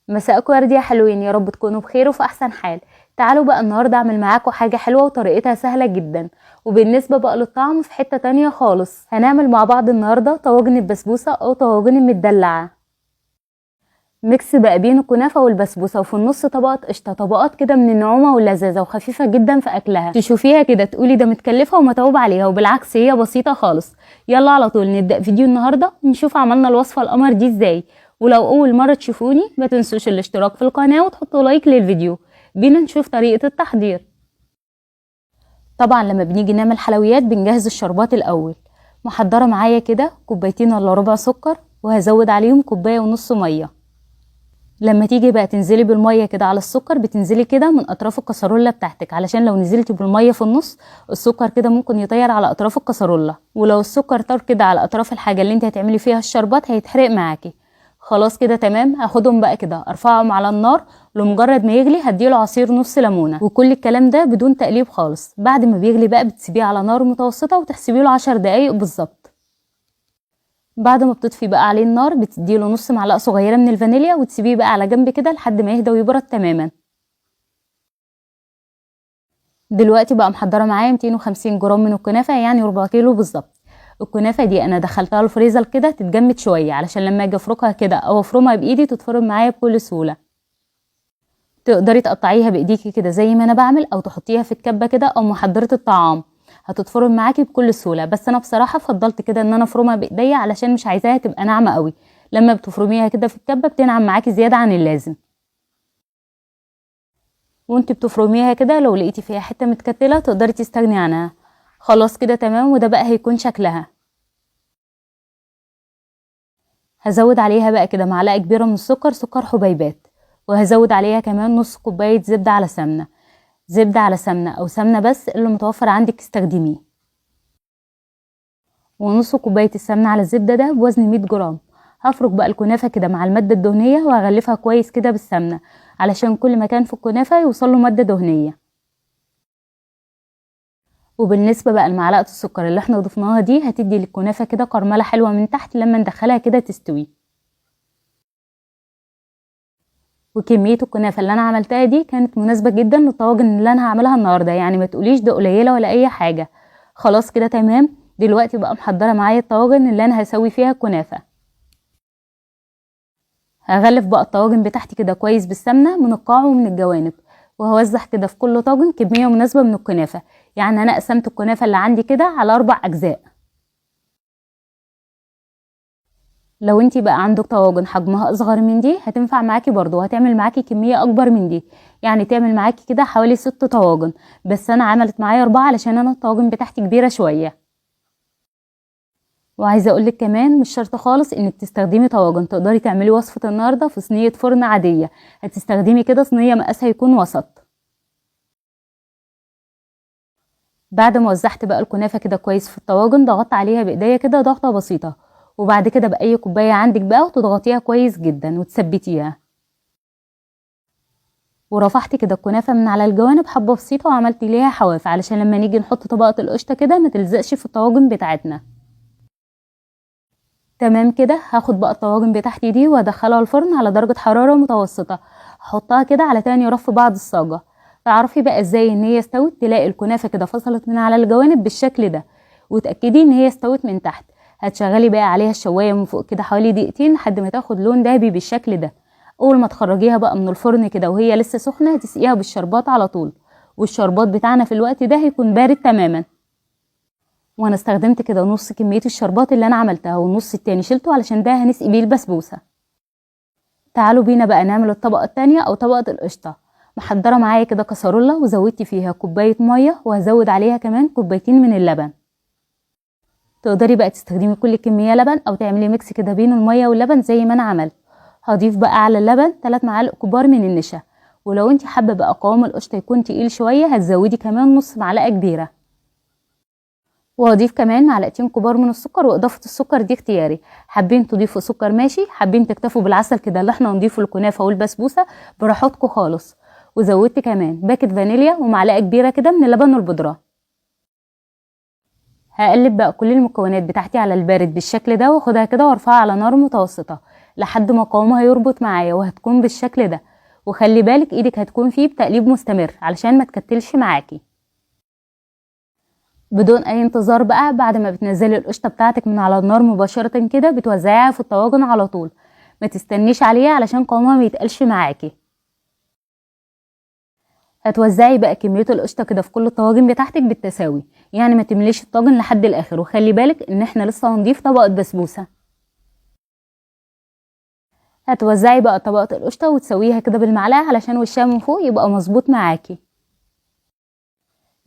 مساءكم ورد يا حلوين، يا رب تكونوا بخير وفي احسن حال. تعالوا بقى النهارده اعمل معاكم حاجة حلوة وطريقتها سهلة جدا، وبالنسبة بقى للطعم في حتة تانية خالص. هنعمل مع بعض النهارده طواجن البسبوسه او طواجن المدلعه، mix بقى بين الكنافه والبسبوسه، وفي النص طبقه قشطه، طبقات كده من النعومه واللذاذه وخفيفة جدا في اكلها. تشوفيها كده تقولي ده متكلفه ومتعوب عليها، وبالعكس هي بسيطة خالص. يلا على طول نبدا فيديو النهارده ونشوف عملنا الوصفة القمر دي ازاي. ولو اول مرة تشوفوني ما تنسوش الاشتراك في القناة وتحطوا like للفيديو. بينا نشوف طريقه التحضير. طبعا لما بنيجي نعمل حلويات بنجهز الشربات الاول. محضرة معايا كده كوبايتين الا ربع سكر، وهزود عليهم كوباية ونص مية. لما تيجي بقى تنزلي بالمية كده على السكر، بتنزلي كده من اطراف الكسرولة بتاعتك، علشان لو نزلتي بالمية في النص السكر كده ممكن يطير على اطراف الكسرولة، ولو السكر طار كده على اطراف الحاجة اللي انت هتعملي فيها الشربات هيتحرق معاكي. خلاص كده تمام. هاخدهم بقى كده ارفعهم على النار، لمجرد ما يغلي هديله عصير نص ليمونه، وكل الكلام ده بدون تقليب خالص. بعد ما بيغلي بقى بتسيبيه على نار متوسطه وتحسبي له 10 دقايق بالظبط. بعد ما بتطفي بقى عليه النار بتديله نص معلقه صغيرة من الفانيليا، وتسيبيه بقى على جنب كده لحد ما يهدى ويبرد تماما. دلوقتي بقى محضرة معايا 250 جرام من الكنافه، يعني ربع كيلو بالظبط. الكنافه دي انا دخلتها الفريزر كده تتجمد شوية، علشان لما اجي افركها كده او افرمها بايدي تتفرم معايا بكل سهولة. تقدري تقطعيها بايديكي كده زي ما انا بعمل، او تحطيها في الكبه كده او محضرة الطعام، هتتفرم معاكي بكل سهولة. بس انا بصراحة فضلت كده ان انا افرمها بايديا، علشان مش عايزاها تبقى ناعمة قوي. لما بتفرميها كده في الكبه بتنعم معاكي زيادة عن اللازم. وانت بتفرميها كده لو لقيتي فيها حتة متكتله تقدري تستغني عنها. خلاص كده تمام، وده بقى هيكون شكلها. هزود عليها بقى كده معلقه كبيرة من السكر، سكر حبيبات، وهزود عليها كمان نص كوباية زبدة على سمنه، زبدة على سمنه او سمنه بس اللي متوفر عندك استخدميه. ونص كوباية السمنة على الزبدة ده بوزن 100 جرام. هفرك بقى الكنافه كده مع المادة الدهنية وهغلفها كويس كده بالسمنه، علشان كل مكان في الكنافه يوصل له مادة دهنية. وبالنسبة بقى لمعلقه السكر اللي احنا ضفناها دي هتدي للكنافه كده قرمله حلوة من تحت لما ندخلها كده تستوي. وكمية الكنافه اللي انا عملتها دي كانت مناسبة جدا للطواجن اللي انا هعملها النهارده، يعني ما تقوليش ده قليله ولا اي حاجة. خلاص كده تمام. دلوقتي بقى محضرة معايا الطواجن اللي انا هسوي فيها الكنافه. هغلف بقى الطواجن بتاعتي كده كويس بالسمنه من القاع ومن الجوانب، وهوزع كده في كل طاجن كمية مناسبة من الكنافه. يعني انا قسمت الكنافه اللي عندي كده على 4 اجزاء. لو انتي بقى عندك طواجن حجمها اصغر من دي هتنفع معاكي برضو، وهتعمل معاكي كمية اكبر من دي، يعني تعمل معاكي كده حوالي 6 طواجن، بس انا عملت معايا 4 علشان انا الطواجن بتاعتي كبيرة شوية. وعايزه اقولك كمان مش شرط خالص انك تستخدمي طواجن، تقدري تعملي وصفه النهارده في صينية فرن عادية، هتستخدمي كده صينية مقاسها يكون وسط. بعد ما وزعت بقى الكنافه كده كويس في الطواجن، ضغطت عليها بايديا كده ضغطه بسيطة، وبعد كده باي كوباية عندك بقى وتضغطيها كويس جدا وتثبتيها. ورفعت كده الكنافه من على الجوانب حبه بسيطة وعملت ليها حواف، علشان لما نيجي نحط طبقه القشطه كده ما تلزقش في الطواجن بتاعتنا. تمام كده. هاخد بقى الطواجن بتاعتي دي وادخلها الفرن على درجه حرارة متوسطه، هحطها كده على تاني رف بعد الصاجه. تعرفي بقى ازاي ان هي استوت؟ تلاقي الكنافه كده فصلت من على الجوانب بالشكل ده، وتاكدي ان هي استوت من تحت. هتشغلي بقى عليها الشوايه من فوق كده حوالي دقيقتين لحد ما تاخد لون دهبي بالشكل ده. اول ما تخرجيها بقى من الفرن كده وهي لسه سخنة هتسقيها بالشربات على طول، والشربات بتاعنا في الوقت ده هيكون بارد تماما. وانا استخدمت كده نص كمية الشربات اللي انا عملتها، والنص التاني شلته علشان ده هنسقي بيه البسبوسه. تعالوا بينا بقى نعمل الطبقة التانية او طبقه القشطه. محضرة معايا كده كسرولة وزودت فيها كوباية مية، وهزود عليها كمان كوبايتين من اللبن. تقدري بقى تستخدمي كل كمية لبن او تعملي mix كده بين المية واللبن زي ما انا عملت. هضيف بقى على اللبن 3 معالق كبار من النشا، ولو انت حابة بقى قوام القشطه يكون تقيل شوية هتزودي كمان نص معلقه كبيرة. وهضيف كمان معلقتين كبار من السكر، واضافه السكر دي اختياري، حابين تضيفوا سكر ماشي، حابين تكتفوا بالعسل كده اللي احنا هنضيفه للكنافه والبسبوسه براحتكم خالص. وزودت كمان باكت فانيليا ومعلقة كبيرة كده من اللبن البودره. هقلب بقى كل المكونات بتاعتي على البارد بالشكل ده، واخدها كده وارفعها على نار متوسطه لحد ما قوامها يربط معايا، وهتكون بالشكل ده. وخلي بالك ايدك هتكون فيه بتقليب مستمر علشان ما تكتلش معاكي. بدون اي انتظار بقى، بعد ما بتنزلي القشطه بتاعتك من على النار مباشرة كده بتوزعيها في الطواجن على طول، ما تستنيش عليها علشان قوامها ما يتقلش معاكي. هتوزعي بقى كمية القشطه كده في كل الطواجن بتاعتك بالتساوي، يعني ما تمليش الطاجن لحد الاخر. وخلي بالك ان احنا لسه هنضيف طبقه بسبوسه. هتوزعي بقى طبقه القشطه وتسويها كده بالمعلقه علشان وشها من فوق يبقى مظبوط معاكي.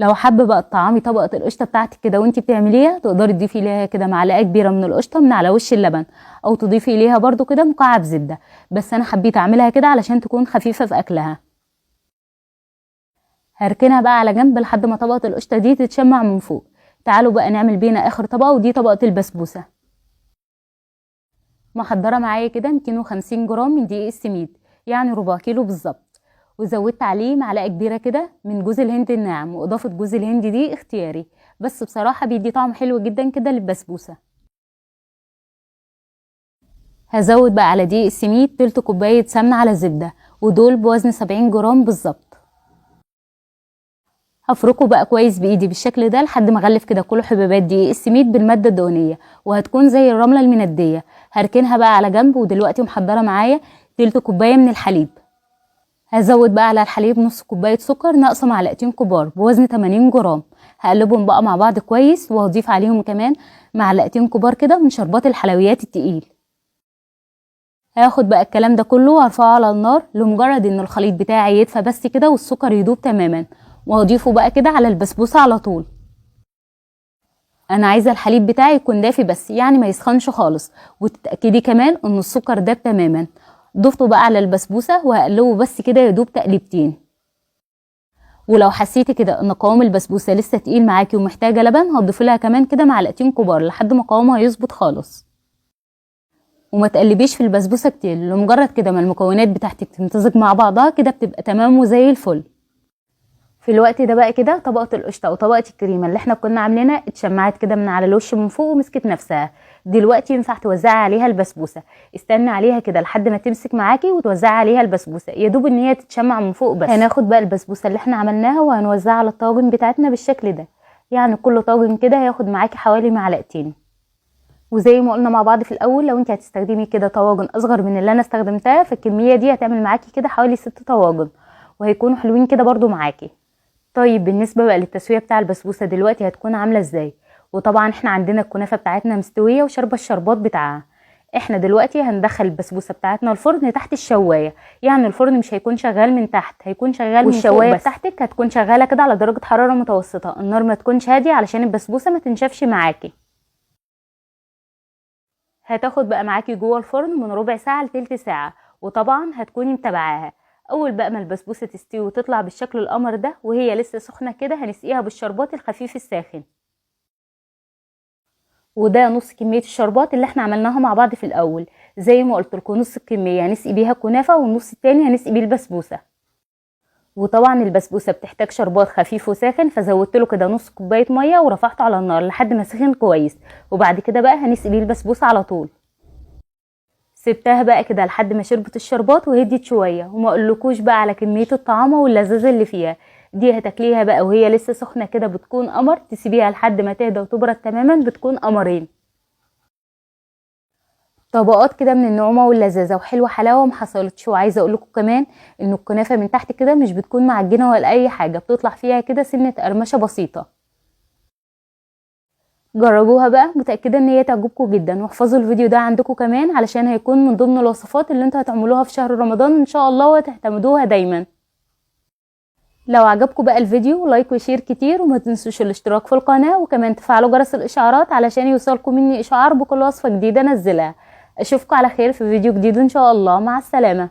لو حابة بقى تطعمي طبقه القشطه بتاعتك كده وانتي بتعمليها، تقدري تضيفي ليها كده معلقه كبيرة من القشطه من على وش اللبن، او تضيفي ليها برده كده مكعب زبدة، بس انا حبيت اعملها كده علشان تكون خفيفة في اكلها. هركنها بقى على جنب لحد ما طبقه القشطه دي تتشمع من فوق. تعالوا بقى نعمل بينا اخر طبقه، ودي طبقه البسبوسه. محضرة معايا كده 250 جرام من دقيق السميد، يعني ربع كيلو بالظبط، وزودت عليه معلقه كبيرة كده من جوز الهند الناعم، واضافه جوز الهند دي اختياري، بس بصراحة بيدي طعم حلو جدا كده للبسبوسه. هزود بقى على دقيق السميد تلت كوباية سمنه على زبدة، ودول بوزن 70 جرام بالظبط. هفركه بقى كويس بايدي بالشكل ده لحد ما اغلف كده كل حبيبات دقيق السميد بالماده الدهنية، وهتكون زي الرملة المنديه. هركنها بقى على جنب. ودلوقتي محضرة معايا تلت كوباية من الحليب. هزود بقى على الحليب نص كوباية سكر ناقصه معلقتين كبار بوزن 80 جرام. هقلبهم بقى مع بعض كويس، وهضيف عليهم كمان معلقتين كبار كده من شربات الحلويات التقيل. هاخد بقى الكلام ده كله وارفعه على النار لمجرد ان الخليط بتاعي يدفى بس كده والسكر يدوب تماما، وهضيفه بقى كده على البسبوسه على طول. انا عايزه الحليب بتاعي يكون دافي بس، يعني ما يسخنش خالص، وتتاكدي كمان ان السكر داب تماما. ضفته بقى على البسبوسه وهقلبه بس كده يدوب تقليبتين. ولو حسيتي كده ان قوام البسبوسه لسه تقيل معاكي ومحتاجة لبن، هتضيفي لها كمان كده معلقتين كبار لحد ما قوامها يظبط خالص. وما تقلبيش في البسبوسه كتير، لمجرد كده ما المكونات بتاعتك تمتزج مع بعضها كده بتبقى تمام وزي الفل. في الوقت ده بقى كده طبقه القشطه وطبقه الكريمة اللي احنا كنا عاملينها اتشمعت كده من على الوش من فوق ومسكت نفسها. دلوقتي ينفع توزعي عليها البسبوسه. استني عليها كده لحد ما تمسك معاكي وتوزعي عليها البسبوسه، يا دوب ان هي تتشمع من فوق بس. هناخد بقى البسبوسه اللي احنا عملناها وهنوزعها على الطاجن بتاعتنا بالشكل ده، يعني كل طاجن كده هياخد معاكي حوالي معلقتين. وزي ما قلنا مع بعض في الاول، لو انت هتستخدمي كده طواجن اصغر من اللي انا استخدمتها فالكميه دي هتعمل معاكي كده حوالي 6 طواجن، وهيكونوا حلوين كده برضو معاكي. طيب بالنسبة بقى للتسويه بتاع البسبوسه دلوقتي هتكون عامله ازاي؟ وطبعا احنا عندنا الكنافه بتاعتنا مستوية وشربه الشربات بتاعها. احنا دلوقتي هندخل البسبوسه بتاعتنا الفرن تحت الشوايه، يعني الفرن مش هيكون شغال من تحت، هيكون شغال من فوق بس. والشوايه بتاعتك هتكون شغالة كده على درجه حرارة متوسطه، النار ما تكونش هادية علشان البسبوسه ما تنشفش معاكي. هتاخد بقى معاكي جوه الفرن من ربع ساعة لتلت ساعة، وطبعا هتكوني متابعاها. اول بقى ما البسبوسه تستوي وتطلع بالشكل القمر ده وهي لسه سخنة كده، هنسقيها بالشربات الخفيف الساخن، وده نص كمية الشربات اللي احنا عملناها مع بعض في الاول. زي ما قلت لكم نص الكمية هنسقي بيها الكنافه والنص التاني هنسقي بيه البسبوسه. وطبعا البسبوسه بتحتاج شربات خفيف وساخن، فزودت له كده نص كوباية مية ورفعته على النار لحد ما سخن كويس، وبعد كده بقى هنسقي بيه البسبوسه على طول. سبتها بقى كده لحد ما شربت الشربات وهديت شوية، وما اقولكوش بقى على كمية الطعامه واللذاذه اللي فيها دي. هتاكليها بقى وهي لسه سخنة كده بتكون قمر، تسيبيها لحد ما تهدى وتبرد تماما بتكون قمرين. طبقات كده من النعومه واللذاذه وحلوه حلاوة ما حصلتش. وعايزه اقول لكم كمان ان الكنافه من تحت كده مش بتكون معجنه ولا اي حاجة، بتطلع فيها كده سنة قرمشه بسيطة. جربوها بقى، متاكدة ان هي تعجبكم جدا. واحفظوا الفيديو ده عندكم كمان علشان هيكون من ضمن الوصفات اللي انتوا هتعملوها في شهر رمضان ان شاء الله وهتعتمدوها دايما. لو عجبكم بقى الفيديو like و share كتير، وما تنسوش الاشتراك في القناة، وكمان تفعلوا جرس الاشعارات علشان يوصلكم مني اشعار بكل وصفه جديدة انزلها. اشوفكم على خير في فيديو جديد ان شاء الله. مع السلامة.